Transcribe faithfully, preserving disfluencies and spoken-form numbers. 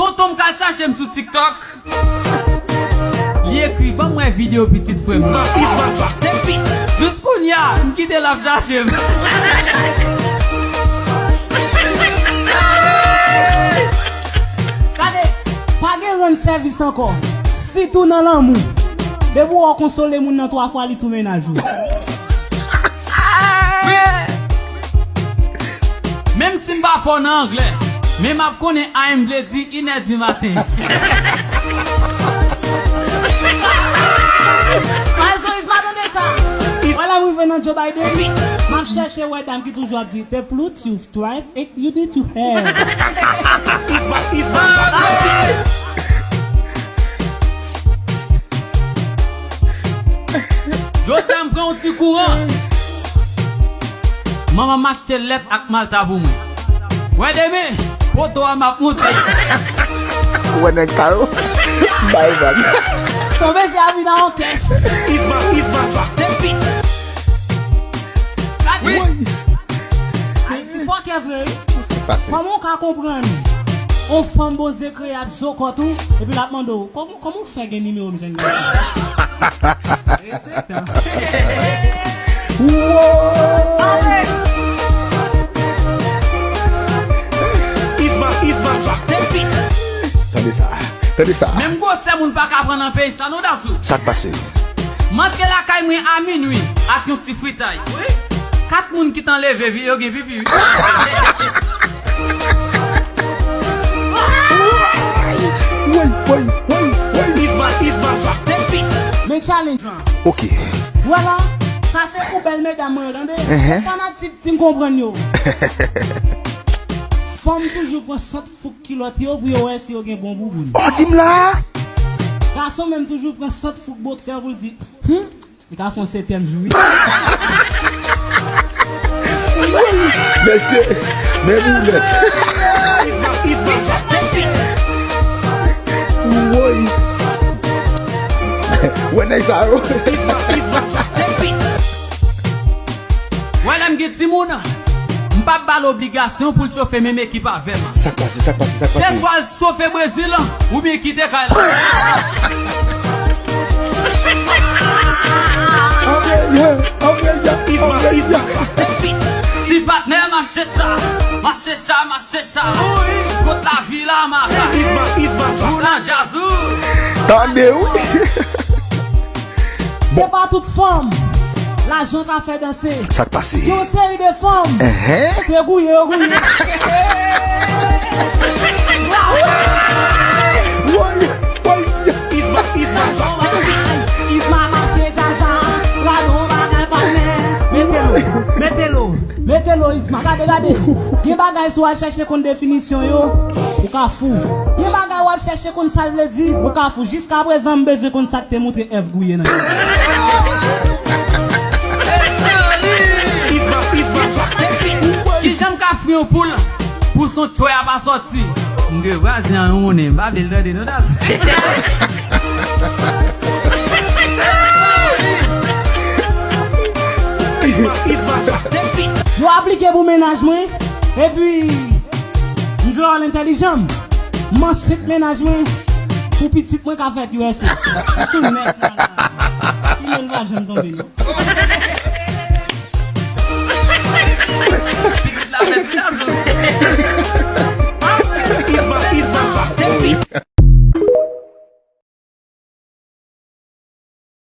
Tonton m k al chache m sou TikTok. Li ekri, "Ban m wè videyo pitit frè m nan." Jis kounye a, m kite l ap chache m. Gade, pa gen rann sèvis ankò. Sitou nan lanmou. Depi w konsole moun nan twa fwa, li tou mennaj ou. Menm si m pa fò nan anglè, men m ap konnen I M vle di inè di maten. Maestro Isma, tande sa. Wè, lè m rive nan Joe Biden, m ap chèche wè dam ki toujou ap di, "The Bluetooth drive and you need to have." Jodi a m pran yon ti kouran. Manman m achte lèt ak malta pou mwen. Wè demen, poto a m ap moute. Wè nèg sa yo bay vag. Son mesye a vin nan yon kès. Wi. Ayiti fòkè vre, wi. Pase. Kòman w ka konprann yon fanm Bondye kreye ak zo kòt ou, epi l ap mande w, "Kòman, kòman w fè gen nimewo m jèn gason?" Respektan. Wow! Tande sa. Tande sa. Menm gwosè moun pa ka pran nan peyi sa, non, Dazou. Sa k pase? M antre lakay mwen a minwi ak yon ti fritay. Wi. Kat moun ki t anleve, yo gen pipi, wi. Woy, woy, woy, woy. Men challenge lan. Ok. Vwala, sa se pou bèl medam mwen yo, tande. Fanatik Team Konprann yo. Fanm toujou pran sant fouk kilòt yo pou yo wè si yo gen bon bouboun. Oh, di m la. Gason menm toujou pran sant fouk boksè pou l di, hmm, li ka fè yon setyèm jou, wi. Mesye, men boulèt. Woy. Wè nèg sa yo. Wè lè m gen timoun, m p ap ba l obligasyon pou l chofe menm ekip avè m. Sa k pase, sa k pase, sa k pase? Se swa l chofe Brezil, oubyen kite kay la. Anmwey, anmwey, anmwey. Ti patnè, mache sa, mache sa, mache sa. Kot lavi la, maka. Ou nan djaz ou. Tande, wi. Se pa tout fanm lajan ka fè danse. Sa k pase? Gen yon seri de fanm, se gouye yo gouye. Woy, woy. Isma mache djaz la, gade yon bagay pa men. Mete lo, mete lo. Mete lo, Isma, gade, gade. Gen bagay si w al chèche konn definisyon yo, ou ka fou. Gen bagay w ap chèche konn sa l vle di, ou ka fou. Jiskaprezan, m bezwen konn sa k te moutre Èv gouye nan. Kijan m ka fri yon poul pou son tchwè a pa sòti? M gen vwazen an yon monnen, m pa vle l tande non, Dazou. Yo aplike pou mennaj mwen, epi m jwe wòl entèlijan m. M ansent mennaj mwen pou pitit mwen ka fèt U S A. Sou nèt la la. Pitit la fèt wi, Dazou.